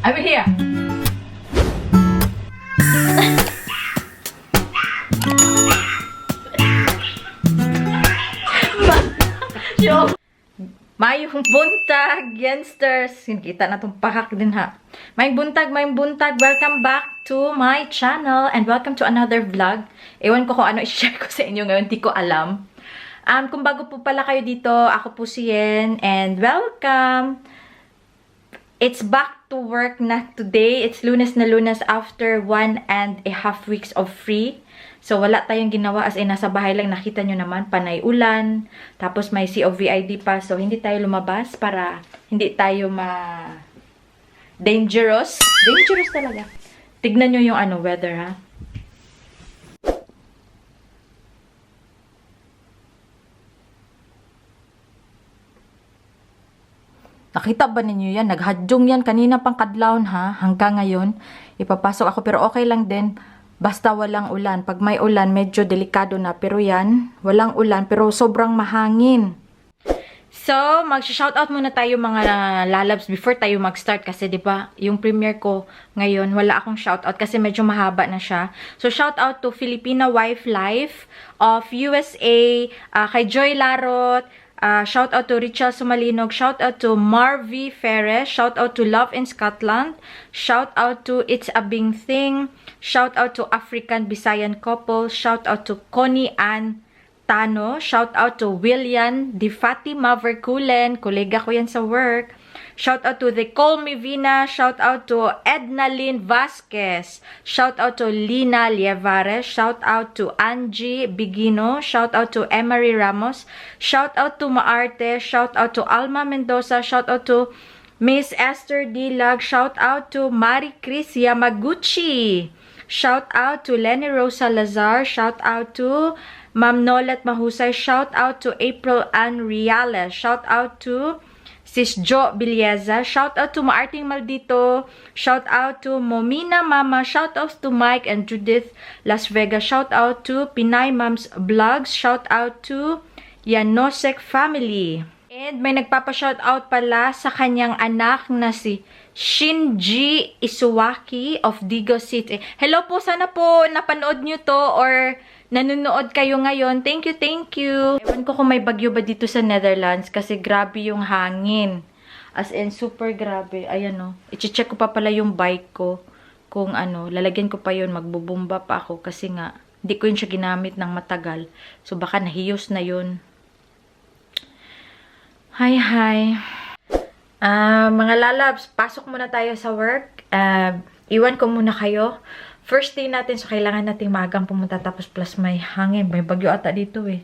I'm here. Mayong buntag, youngsters. Kita na itong pakak din ha. Mayong buntag. Welcome back to my channel and welcome to another vlog. Ewan ko kung ano i-share ko sa inyo ngayon, di ko alam. Kung bago po pala kayo dito, ako po si Yen and welcome. It's back to work na today. It's Lunes na Lunes after 1.5 weeks of free. So, wala tayong ginawa as in nasa bahay lang. Nakita nyo naman, panay ulan. Tapos may COVID pa. So, hindi tayo lumabas para hindi tayo dangerous. Dangerous talaga. Tignan nyo yung weather ha. Nakita ba ninyo yan? Naghadjong yan kanina pang kadlawon ha. Hanggang ngayon, ipapasok ako. Pero okay lang din. Basta walang ulan. Pag may ulan, medyo delikado na. Pero yan, walang ulan. Pero sobrang mahangin. So, mag-shoutout muna tayo mga lalabs before tayo mag-start. Kasi diba, yung premiere ko ngayon, wala akong shoutout kasi medyo mahaba na siya. So, shoutout to Filipina Wife Life of USA, kay Joy Larot, shout out to Richel Sumalinog, shout out to Marvy Ferres, shout out to Love in Scotland, shout out to It's a Bing Thing, shout out to African Bisayan couple, shout out to Connie Ann Tano, shout out to William Di Fatima Verkulen, kolega ko yan sa work. Shout out to the Call Me Vina. Shout out to Edna Lynn Vasquez. Shout out to Lina Lievares. Shout out to Angie Bigino. Shout out to Emery Ramos. Shout out to Maarte. Shout out to Alma Mendoza. Shout out to Miss Esther Dilag. Shout out to Mari Chris Yamaguchi. Shout out to Lenny Rosa Lazar. Shout out to Ma'am Nolet Mahusay. Shout out to April Ann Riales. Shout out to Sis Jo Bilieza. Shout out to Maarting Maldito. Shout out to Momina Mama. Shout out to Mike and Judith Las Vegas. Shout out to Pinay Moms Vlogs. Shout out to Yanosek Family. And may nagpapa-shout out pala sa kanyang anak na si Shinji Isuwaki of Digo City. Hello po, sana po napanood nyo to or nanonood kayo ngayon. Thank you. Ewan ko kung may bagyo ba dito sa Netherlands kasi grabe yung hangin. As in, super grabe. Ayan o. I-check ko pa pala yung bike ko. Kung lalagyan ko pa yun, magbubumba pa ako kasi nga, hindi ko yun siya ginamit ng matagal. So, baka nahiyos na yun. Hi. Mga lalabs, pasok muna tayo sa work. Iwan ko muna kayo. First day natin, so kailangan nating maagang pumunta tapos plus may hangin. May bagyo ata dito eh.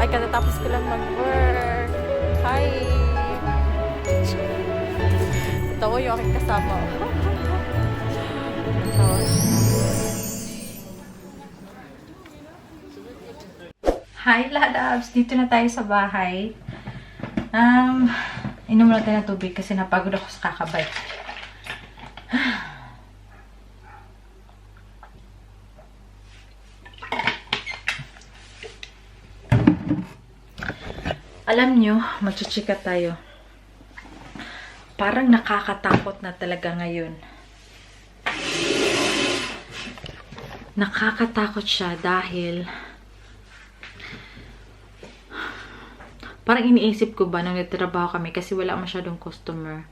Ay, katatapos ko lang mag-work. Hi! Tawa yung aking kasama. Hi, lalabs! Dito na tayo sa bahay. Inom na tayo ng tubig kasi napagod ako sa kakabay. Alam nyo, magchichika tayo. Parang nakakatakot na talaga ngayon. Nakakatakot siya dahil parang iniisip ko ba nung nagtrabaho kami kasi wala masyadong customer.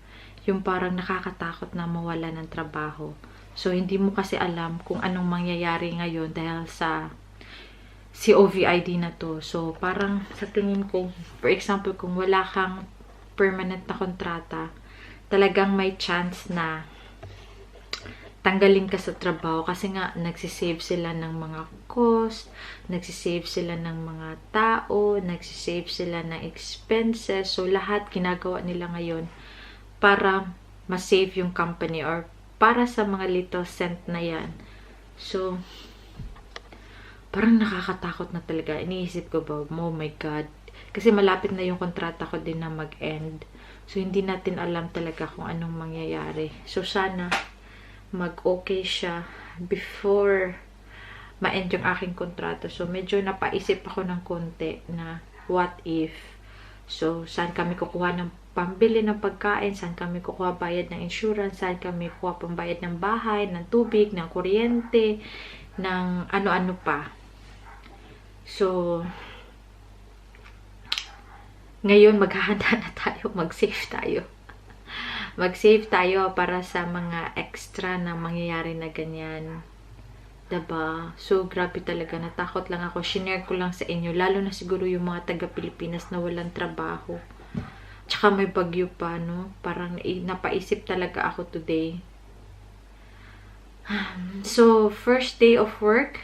Yung parang nakakatakot na mawala ng trabaho. So, hindi mo kasi alam kung anong mangyayari ngayon dahil sa COVID na to. So, parang sa tingin ko, for example, kung wala kang permanent na kontrata, talagang may chance na tanggalin ka sa trabaho kasi nga nagsisave sila ng mga cost, nagsisave sila ng mga tao, nagsisave sila ng expenses. So lahat ginagawa nila ngayon para ma-save yung company or para sa mga little cent na yan. So parang nakakatakot na talaga. Iniisip ko ba, oh my God. Kasi malapit na yung kontrata ko din na mag-end. So hindi natin alam talaga kung anong mangyayari. So sana mag-okay siya before ma-end yung aking kontrata. So, medyo napaisip ako ng konti na what if. So, saan kami kukuha ng pambili ng pagkain, saan kami kukuha bayad ng insurance, saan kami kukuha pambayad ng bahay, ng tubig, ng kuryente, ng ano-ano pa. So, ngayon maghahanda na tayo, mag-save tayo. Mag-save tayo para sa mga extra na mangyayari na ganyan. Diba? So, grabe talaga. Natakot lang ako. Shinare ko lang sa inyo. Lalo na siguro yung mga taga-Pilipinas na walang trabaho. Tsaka may bagyo pa, no? Parang napaisip talaga ako today. So, first day of work.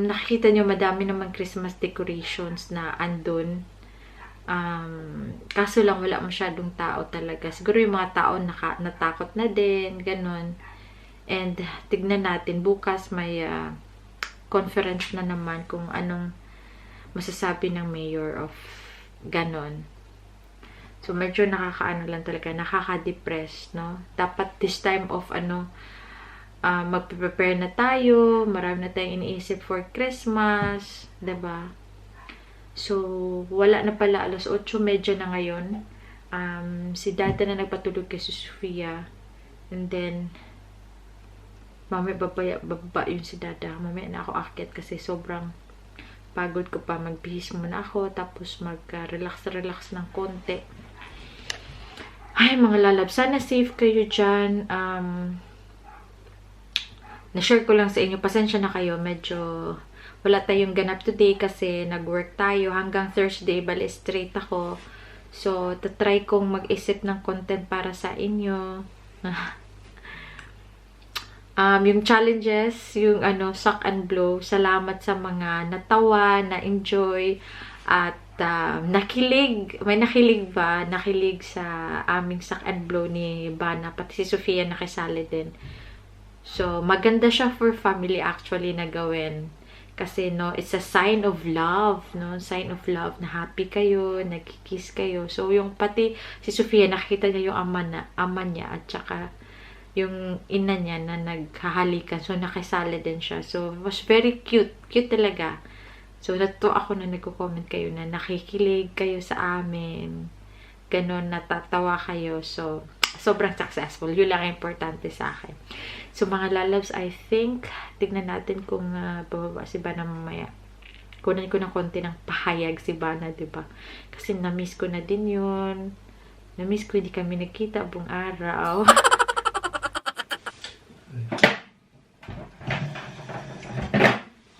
Nakikita nyo madami naman Christmas decorations na andun. Kaso lang wala masyadong tao talaga. Siguro yung mga tao natakot na din, ganun. And tignan natin bukas may conference na naman kung anong masasabi ng mayor of ganun. So medyo nakakaano lang talaga, nakaka-depress, no? Dapat this time of magpe-prepare na tayo, marami na tayong iniisip for Christmas, 'di ba? So, wala na pala, 8:30 na ngayon. Si Dada na nagpatulog kay Sophia. And then, mamaya bababa yun si Dada. Mamaya na ako akyat kasi sobrang pagod ko pa. Magbihis muna ako, tapos mag-relax ng konti. Ay, mga lalab, sana safe kayo dyan. Na-share ko lang sa inyo. Pasensya na kayo, medyo wala tayong ganap today kasi nag-work tayo hanggang Thursday, bali straight ako. So, tatry kong mag-isip ng content para sa inyo. Yung challenges, yung suck and blow, salamat sa mga natawa, na-enjoy, at nakilig. May nakilig ba? Nakilig sa aming suck and blow ni Bana, pati si Sophia nakisali din. So, maganda siya for family actually na gawin. Kasi, no, it's a sign of love, no? Sign of love na happy kayo, nagkikiss kayo. So, yung pati si Sophia, nakikita niya yung ama niya at saka yung ina niya na naghahalikan. So, nakisali din siya. So, it was very cute. Cute talaga. So, natuwa ako na nagko-comment kayo na nakikilig kayo sa amin. Ganon, natatawa kayo. So, sobrang successful. Yun lang ang importante sa akin. So, mga lalabs, I think, tignan natin kung bababa si Bana mamaya. Kunan ko ng konti ng pahayag si Bana, diba? Kasi na-miss ko na din yun. Na-miss ko, hindi kami nagkita buong araw.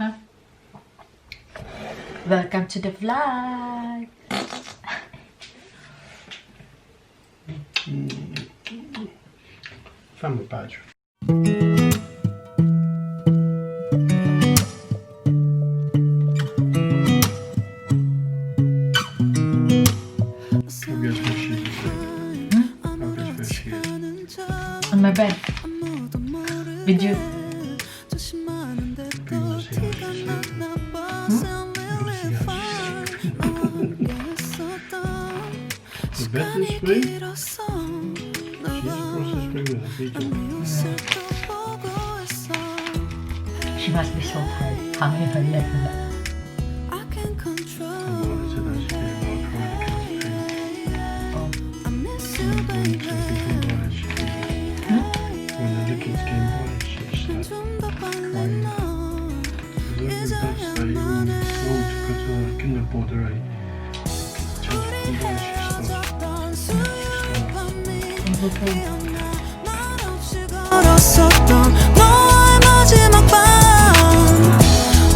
Huh? Welcome to the vlog! Family badge. On my bed. With you. The bed is free. She's across the spring with a video. She must be so tired. Hangin her leg. When the little kids came by, she started crying. Kinderboerderij. 걸었었던 너의 마지막 밤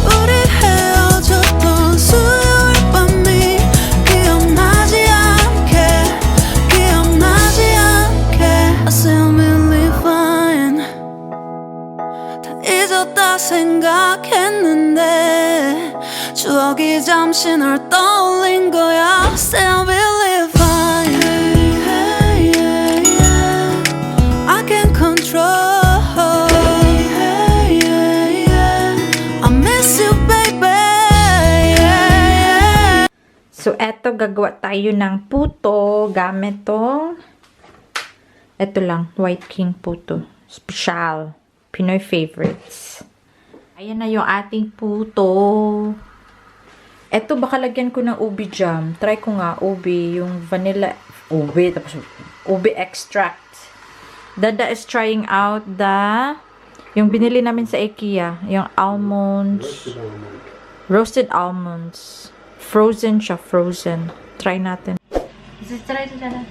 우리 헤어졌던 수요일 밤이 기억나지 않게 있었다 생각했는데 추억이 잠시 널 떠올린 거야. Still believe fine. Hey, hey, yeah. I can control. Hey, hey, yeah. I miss you, baby. Yeah, yeah. So, eto, gagawa tayo ng puto gamit tong eto lang, White King puto. Special. Pinoy favorites. Ayan na yung ating puto. Eto, baka lagyan ko ng ubi jam. Try ko nga, ubi. Yung vanilla, ubi, tapos ubi extract. Dada is trying out yung binili namin sa IKEA. Yung almonds. Roasted almonds. Frozen siya, frozen. Try natin. Try ito dyan.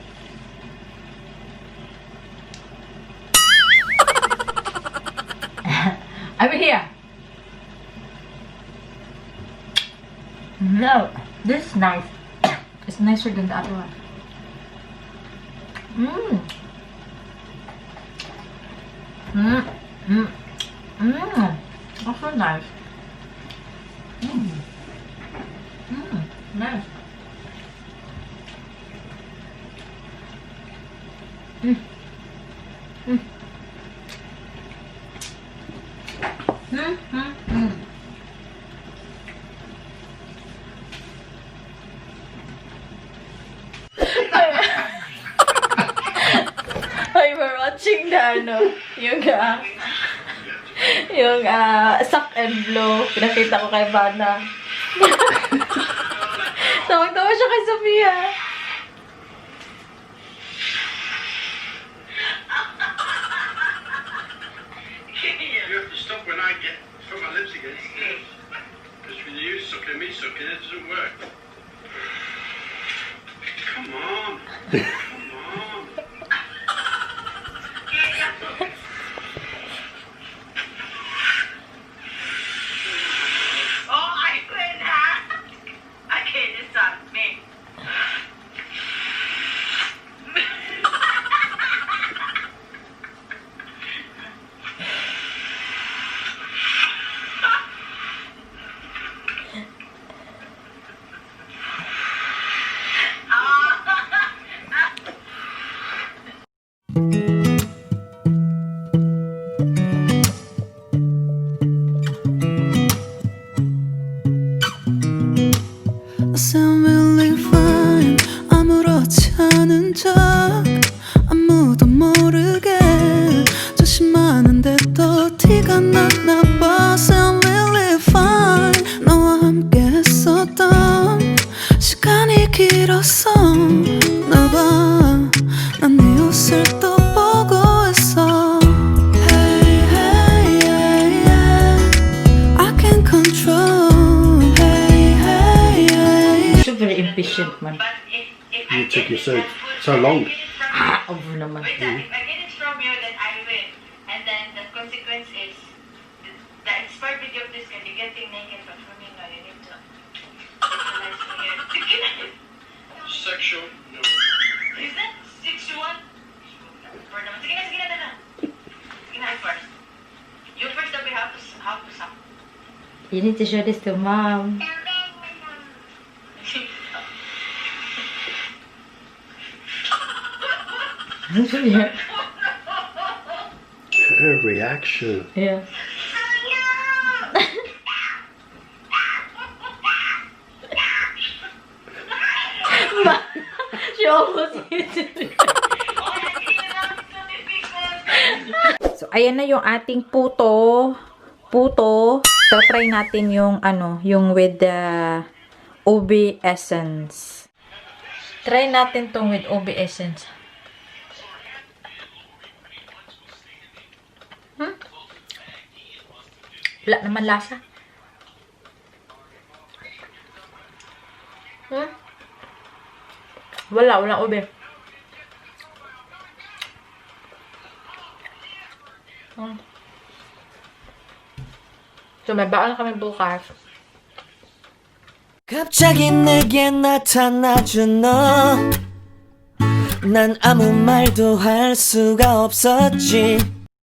I'm here. No, this is nice. It's nicer than the other one. Also nice. Nice. Ay, we're watching the yung suck and blow. Pinakita ko kay Bana. Tawag-tawa siya kay Sophia. You have to stop when I put my lips against it. Because when you use sucking me sucking, it doesn't work. Come on. Come on. Oh, I quit, huh? Okay, this on me. I sound really fine. 아무렇지 않은 척 아무도 모르게 조심하는데 또 티가 났나 봐. Sound really fine. 너와 함께 했었던 시간이 길었어. 나봐 난 네 옷을 또 보고 있어. Hey, hey, yeah, yeah. I can control. Very impatient man. But if You I took get your it, so long. Over naman. Wait, if I get it from you, then I win. And then the consequence is the expired video of this can be getting naked, but for me, no, you need to visualize me here. Sexual. No. Is that 61? For naman. Sige na, dala. Sige na, I first. You first tell me how to suck. You need to show this to mom. Yeah. Her reaction. Yeah. She almost hit it. So, ayan na yung ating puto. Try natin yung yung with the ube essence. Try natin tong with ube essence. Wala naman lasa. Walang ube. So, may baon na kami bukas. 갑자기 내게 나타나준 너 난 아무 말도 할 수가 없었지